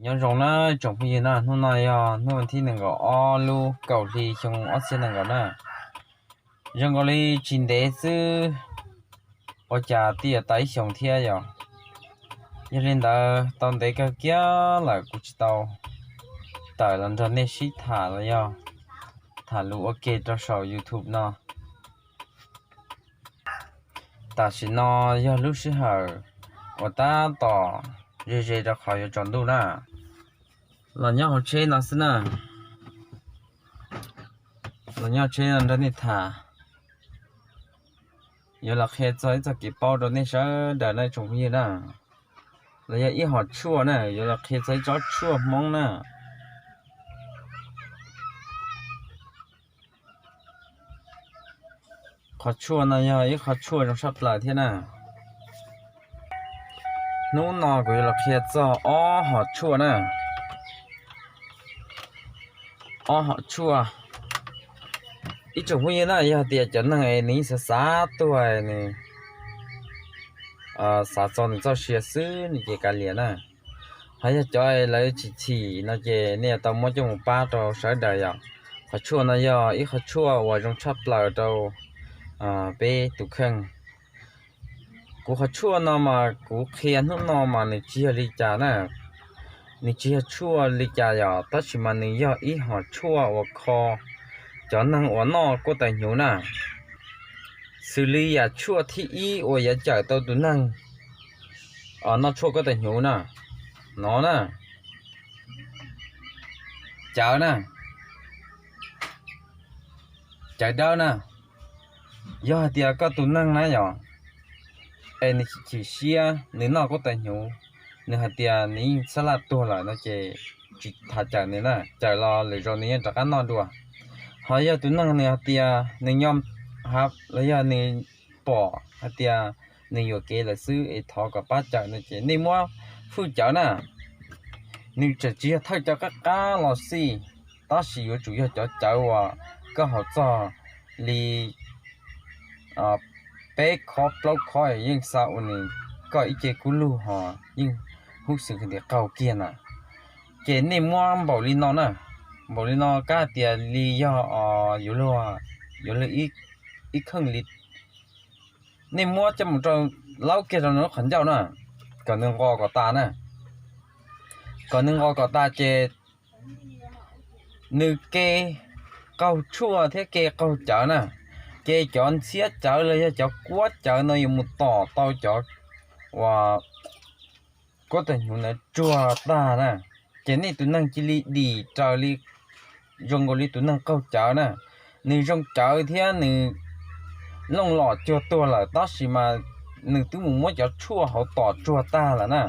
Nyob zoo na tsoom phooj ywg na, hnub no yog hnub vas thib nees nkaum ob lub kaum hli xyoo ob txhiab nees nkaum na. Zoo nkaus li tsis ntev xwb, ua cas twb yuav tau ib xyoos thiab yom. Yog li ntawd tau ntev kawg kiag lawm kuv tsis tau tawm los nrog nej sib tham los yog tham lus ua ke rau saum YouTube no. Tam sim no yog lub sij hawm uas tab tom ze ze rau qhov yuav tsaus ntuj na. Los nyob hauv tsheb no xwb na. Los nyob tsheb no nrog nej tham, yuav los qhia txog ib txoj kev paub rau nej sawv daws na tsoom phooj ywg na. Los yog ib hom tshuaj na, yuav los qhia txog ib tsob tshuaj Hmoob na. Qhov tshuaj no yog ib qhov tshuaj zoo tshaj plaws thiab na. Hnub no kuv yuav los qhia txog ob hom tshuaj na. Ob hom tshuaj. Ib tsoom phooj ywg na, yog tias cov neeg es nws yeej xav xav tuag, nws xav txog nws txoj sia xwb no ces kav liam na. Ho yog cov lawv chim chim no ces nej yuav tau muab coj mus pab rau sawv daws yom. Qhov tshuaj no yog ib qhov tshuaj uas zoo tshaj plaws rau peb tus kheej. Kuv qhov tshuaj no mas kuv qhia hnub no mas nws tsis yog li cas na, nws tsis yog tshuaj li cas yom, tab sis mas nws yog ib hom tshuaj uas kho cov neeg uas noj kuab tais hnyuv na. Xws li yam tshuaj thib ib uas yuav cawm tau tus neeg noj tshuaj kuab tais hnyuv na, no na, cawv na, cawv dawb na. Yog hais tias koj tus neeg na yom, es nws chim siab, nws noj kuab tais hnyuv, nws hais tias nws yeej xab laj tuag lawm no ces tsis tas cawm nws na, cawm los lwm zaus nws yeej rov qab noj dua. Ho yog tus neeg nws hais tias nws nyo, los yog nws pom hais tias nws yuam kev lawm xwb es thov kom pab cawm no ces nej muab hwj cawv na. Nws tseem tsis yog thawj cov qab qab los xij, tab sis yuav tsum yog cov cawv uas koj haus txog li peb khob plaub khob yeej xa ua nws koj ib ce kub lug ho yeej hub xwm tias qaug kiag na. Ces nej muab npaum li no na, npaum li no kab tias li yog yuav luag, yuav luag ib kheej li. Nej muab coj mus rau, laub kiag rau nws lub qhov ncauj na, kom nws nqos kom tas na. Kom nws nqos kom tas ces nws ke qaug tshuaj thiab ke qaug cawv na, ces cov ntxhiab cawv los yog cov kuab cawv no yuav mus tom tau cov uas kuab tais hnyuv ntawd tsuag tag na. Ces nej tus neeg cia li dim raws li, zoo nkaus li tus neeg qaug cawv na. Nws zoo cawv thiab nws looj lom cuag tuag lawm tab sis mas nws twb mus muab cov tshuaj hauv tom tsuag tag lawm na.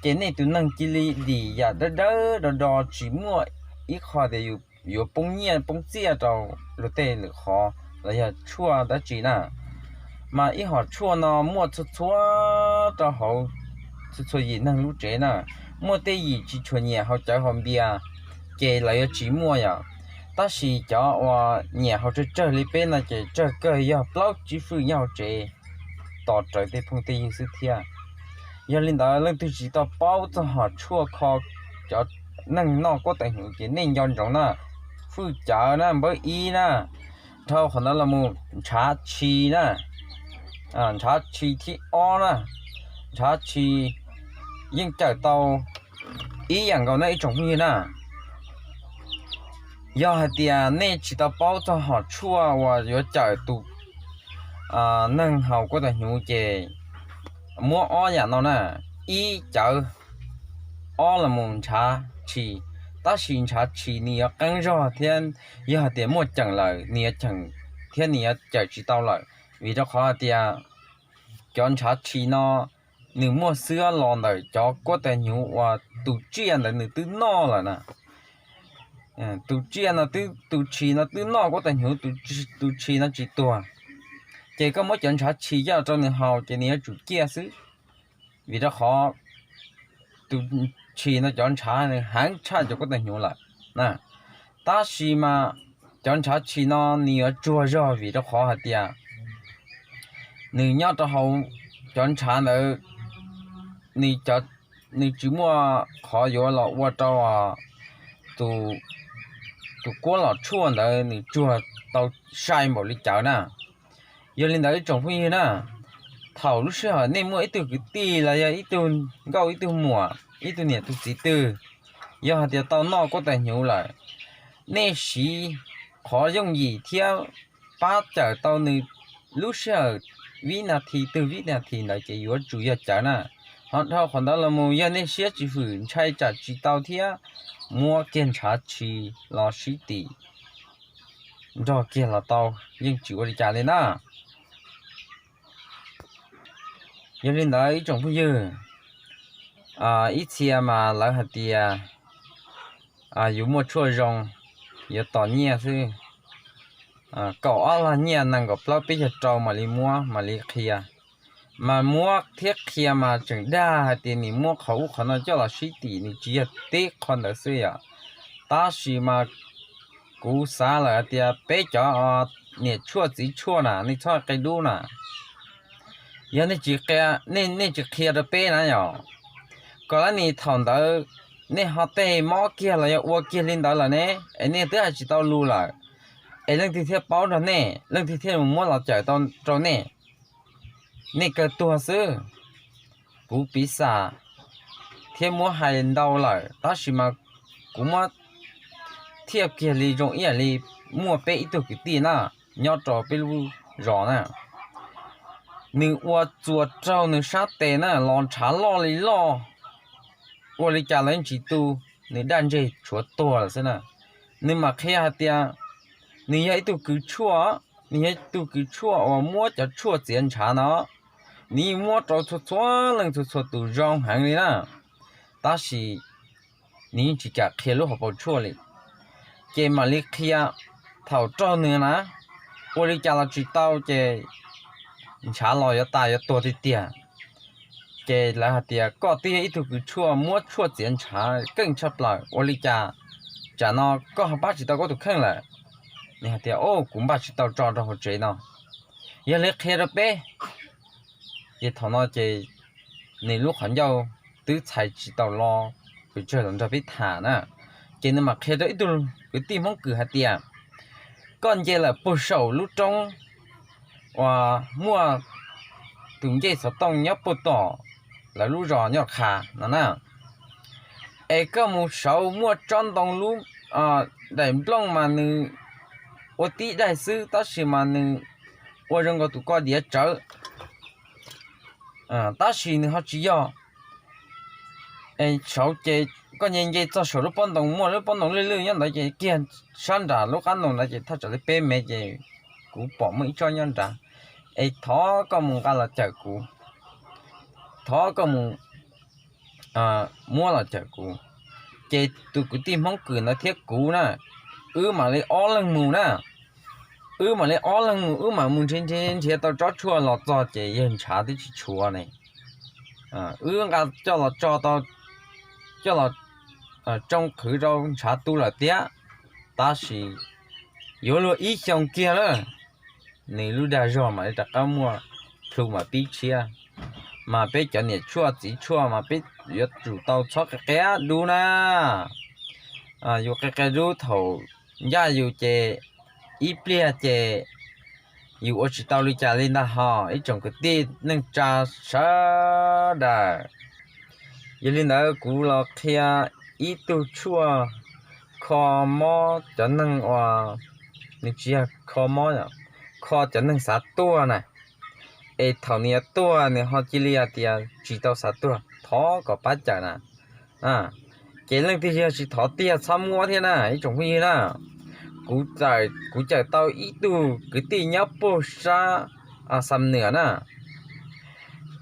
Ces nej tus neeg cia li dim yam dawb dawb do do tsis muaj ib qho tias yuav poob nyiaj poob txiaj rau luag tej lwm qhov los yog tshuaj dab tsi na. Mas ib hom tshuaj no muaj txhua txhua rau hauv txhua txhua yim neeg lub tsev na. Muaj tej yim tsis tshua nyiam haus cawv haus npias, ces lawv yuav tsis muaj yom. Tab sis cov uas nyiam haus tsawg tsawg li peb no ces tsawg kawg yog plaub tsib fwj nyob hauv tsev tos rawv tej phooj tej ywg xwb thiab. Yog li ntawd leej twg tsis tau paub txog hom tshuaj kho cov neeg noj kuab tais hnyuv ces nej nco ntsoov na, fwj cawv na, npawb ib na, dhau qhov ntawd los mus ntshav tshis na, ntshav tshis thib ob na, ntshav tshis yeej cawm tau ib yam nkaus na ib tsoom phooj ywg na. Yog hais tias nej tsis tau paub txog hom tshuaj uas yuav cawm tus neeg haus kuab tais hnyuv ces muab ob yam no na, ib cawv, ob los mus ntshav tshis. Tab sis ntshav tshis nws yuav qeeb zog thiab yog hais tias muaj ceem lawm nws yuav ceem thiab nws yuav cawm tsis tau lawm. Vim rau qhov hais tias cov ntshav tshis no nws muaj xwb los ntawm cov kuab tais hnyuv uas tus tsiaj ntawd nws twb noj lawm na. Tus tsiaj no, tus tshis no twb noj kuab tais hnyuv, tus tshis no tsis tuag. Ces koj muab cov ntshav tshis coj rau nws haus ces nws yuav tsum ciaj xwb. Vim rau qhov tus tshis no cov ntshav nws heev tshaj cov kuab tais hnyuv lawm. Tab sis mas cov ntshav tshis no nws yuav tsuag zog vim rau qhov hais tias nws nyob rau hauv cov ntshav ntawd, nws cov nws tsis muaj qhov yuav los ua rau tus kuab los tshuaj ntawd nws tsuag tau sai npaum li cas na. Yog li ntawd ib tsoom phooj ywg na, thaum lub sij hawm nej muaj ib tug kwv tij los yog ib tug nkauj ib tug muam, ib tug niam tus txiv twg, yog hais tias tau noj kuab tais hnyuv lawm, nej siv qhov yooj yim thiab pab cawm tau nws lub sij hawm vib nas this twg vib nas this ntawd ces yuav tsum yog cawm na. Ho dhau qhov ntawd los mus yog nej siab tsis hwm ntshai tsam tsis tau thiab, muab kiag ntshav tshis los sib tim nrog kiag los tau, yeej tsis ua li cas li na. Yog li ntawd ib tsoom phooj ywg, ib txhia mas lawv hais tias yus muaj tshuaj zoo yuav tos nyiaj xwb, kaum ob lag nyiaj nees nkaum plaub peb caug rau mam li muab mam li qhia. Mas muab thiab qhia mas tseem dag hais tias nws muab qhov ub qhov no coj los sib tim, nws tsis yog tib qho ntawd xwb yom. Tab sis mas kuv xav lawm hais tias peb cov niam tshuaj txiv tshuaj na nej txhob qia dub na. Yog nej tsis qhia rau peb na yom, kom lawv nim thaum ntawd nej ho tej mob kiag los yog ua kiag li ntawd lawm ne, es nej twb hais tsis tau lus lawm, es leej twg thiaj paub nrog nej, leej twg thiaj mus muab los cawm tau rau nej? Nej kawg tuag xwb. Kuv piv xam thiab muab hais ntau lawm tab sis mas kuv muab thiaj kiag li zoo ib yam li muaj peb ib tug kwv tij na, nyob rau peb lub zos na, nws ua txuas raug nws sab tes na los ntshav loj li loj, ua li cas los yeej tsis tu, nws daj ntseg tshuav tuag lawm xwb na. Nws mam qhia hais tias nws yog ib tug kws tshuaj, nws yog ib tug kws tshuaj uas muab cov tshuaj txiav ntshav no, nws yeej muab rau txhua txhua leej txhua txhua tus zoo heev li na, tab sis nws yeej tsis kam qhia lub hauv paus tshuaj li. Ces mam li qhia, thaum raug nws na, ua li cas los tsis tau ces ntshav los yuav tas yuav tuag tiag tiag. Ces lawv hais tias koj twb yog ib tug kws tshuaj muab tshuaj txiav ntshav keej tshaj plaws, ua li cas tsam no koj ho pab tsis tau koj tus kheej lawm? Nws hais tias, o, kuv npaj tsis tau tso rau hauv tsev no, yog li qhia rau peb. Ces thaum no ces nws lub qhov ncauj twb txhais tsis tau lo pes tsawg los nrog peb tham na. Ces nws mam qhia rau ib tug kwv tij Hmoob Kws hais tias, koj nce lawm puag saum lub roob uas muaj tus ncej xov tooj nyob puag tom lawv lub zos Nyoj Qha no na, es koj mus saud muaj tsob ntoo lub daim nplooj mas nws ua tib daig xwb tab sis mas nws ua zoo nkaus tus ko diav tsawv, tab sis nws ho tsis yog. Es saud ces koj nce nce txog saum lub pob ntoo, muaj lub pob ntoo lwj lwj nyob ntawd ces kiag sab nram lub qab ntoo ntawd ces thaj tsam li peb mev ces kuv pom muaj ib tsob nyob nrad. Es thov koj mus nqa los cawm kuv, thov koj mus muab los cawm kuv. Ces tus kwv tij Hmoob Kws ntawd thiab kuv na, wb mam li ob leeg mus na, wb mam li ob leeg mus, wb mam mus nrhiav nrhiav nrhiav tau tsob tshuaj los txog ces yawg ntshav twb tsis tshuav ne. Wb nqa coj los tso tau, coj los tsoo qhwv rau ntshav tu lawm tiag, tab sis yuav luag ib xyoos kiag lawm, nws lub dag zog mam li rov qab muaj plhu mam pib tshiab. Mas peb cov niam tshuaj txiv tshuaj mas peb yuav tsum tau txhob qia qia dub na. Yus qia qia dub thaum ncaj yus ces ib pliag ces yus ua tsis tau li cas li ntag hos ib tsoom kwv tij neej tsa sawv daws. Yog li ntawd kuv los qhia ib tug tshuaj kho mob cov neeg uas, nws tsis yog kho mob, kho cov neeg xav tuag na, es thaum nws yuav tuag nws ho cia li hais tias tsis tau xav tuag, thov kom pab cawm na. Ces leej twg yog tsis thov tiag txhob muab thiab na ib tsoom phooj ywg na. Kuv cawm tau ib tug kwv tij nyob puag sab Xam Nwam na,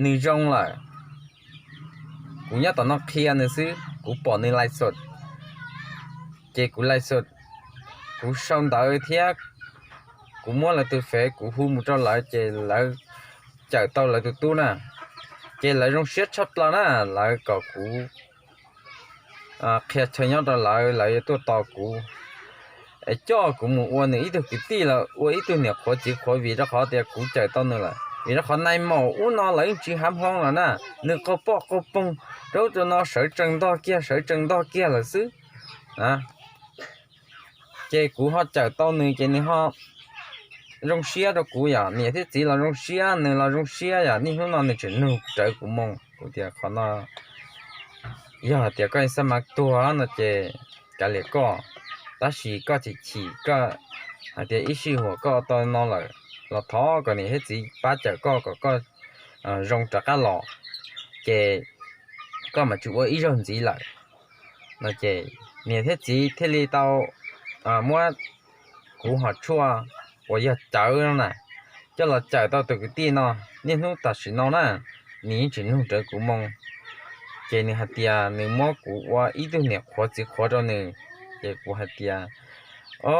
nws zoo lawm. Kuv nyob tom no qhia nws xwb, kuv pom nws lais xos, ces kuv lais xos, kuv sau ntawv thiab kuv muab lawv tus fev kuv hu mus rau lawv ces lawv cawm tau lawv tus tub na. Ces lawv zoo siab tshaj plaws na, lawv kom kuv qhia chaw nyob rau lawv, lawv yuav tuaj tos kuv es coj kuv mus ua nws ib tug kwv tij los ua ib tug niam qhuav txiv qhuav vim rau qhov tias kuv cawm tau nws lawm. Vim rau qhov nai maum ub no lawv yeej tsis hav hmoo los na, nws qaug poj qaug poog, rau rau no sawv tsees ntog kiag sawv tsees ntog kiag lawm xwb. Ces kuv ho cawm tau nws ces nws ho zoo siab rau kuv yom, niam thiab txiv los zoo siab, nws los zoo siab yom, niaj hnub no nws tseem nug rawv kuv moo. Kuv tias qhov no yog hais tias koj xab mav tuag no ces kav liam koj, tab sis koj chim chim koj hais tias ib sij huam koj tau no lawm los thov kom niam thiab txiv pab cawm koj kom koj zoo rov qab los, ces koj mam tsis ua ib zaug ntxiv lawm no ces niam thiab txiv thiaj li tau muab kuv hom tshuaj uas yog cawv no na coj los cawm tau tus kwv tij no. Niaj hnub tam sim no na, nws yeej tseem nug rawv kuv moo, ces nws hais tias nws muab kuv ua ib tug niam qhuav txiv qhuav rau nws. Ces kuv hais tias, o,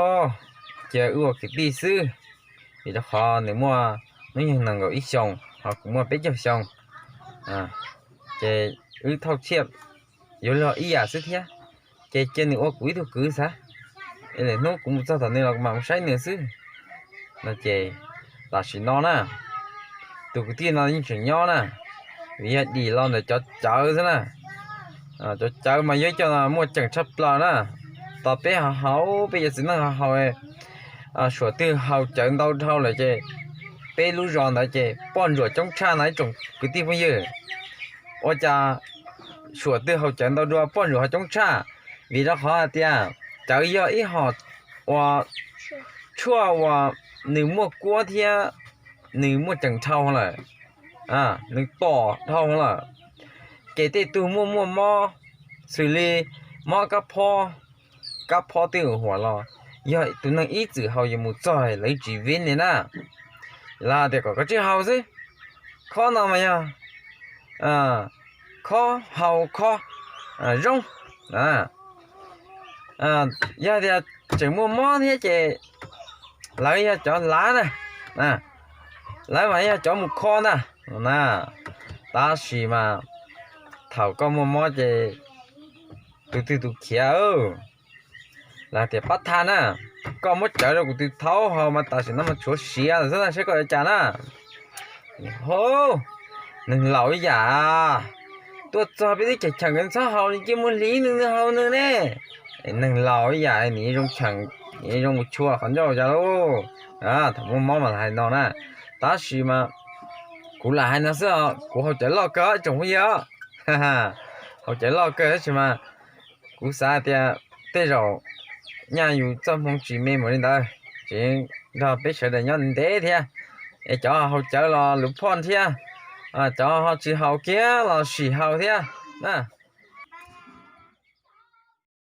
cia wb ua kwv tij xwb, vim rau qhov nws muaj hnub nyoog nees nkaum ib xyoos ho kuv muaj peb caug xyoo, ces wb thauj thiaj yuav luag ib yam xwb thiab. Ces cia nws ua kuv ib tug kwv xav, es lwm hnub kuv mus txog tom nws los kuv mam mus saib nws xwb no ces tam sim no na, tus kwv tij no yeej tseem nyob na, vim yog dim los ntawm cov cawv xwb na. Cov cawv mas yog ib co muaj ceem tshaj plaws na. Tos peb ho haus, peb cov txiv neej ho haus, suam twg haus cawv ntau dhau lawm ces peb lub zos ntawd ces poj ntsuam coob tshaj no ib tsoom kwv tij phooj ywg. Ua cas suam twg haus cawv ntau dua poj ntsuam ho coob tshaj? Vim rau qhov hais tias cawv yog ib hom uas tshuaj uas nws muaj kuab thiab nws muaj ceem dhau lawm, nws tom dhau lawm. Ces tej tug muaj muaj mob, xws li mob kab phob, kab phob twb huam los yog tus neeg ib txwm haus yuav mus txog lawv tsis vib li na. Lawv tias kom koj tsij haus xwb. Khob no mas yog khob haus khob zoo. Yog tias tseem muaj mob thiab ces lawv yog cov lav na, lawv mas yog cov mus kho ntag na. Tab sis mas thaum koj muaj mob ces tus twg tus khiav. Lawv tias pab tha na, koj muab cawv rau kuv tus thaub haus mas tam sim no mas tshuav siav lawm xwb na, saib koj yuav cas na. Hov, neeg laus ib yam, tuaj txog peb twb cheem cheem nkawd txhob haus, nws cia muag hliv nws, nws haus nws ne. Neeg laus ib yam, nws zoo cheem, nws zoo mus chua qhov ncauj cas lauj. Thaum muaj mob mas hais no na, tab sis mas kuv lam hais no xwb os, kuv haus cawv loj kawg tsoom phooj ywg. Haus cawv loj kawg tab sis mas kuv xav hais tias tej zaum nyaj yus txoj hmoo tsis me npaum li ntawd, tseem nrog peb sawv daws nyob ntev thiab. Es cov haus cawv los lus phoj thiab, cov ho tsis haus kiag los sim haus thiab na.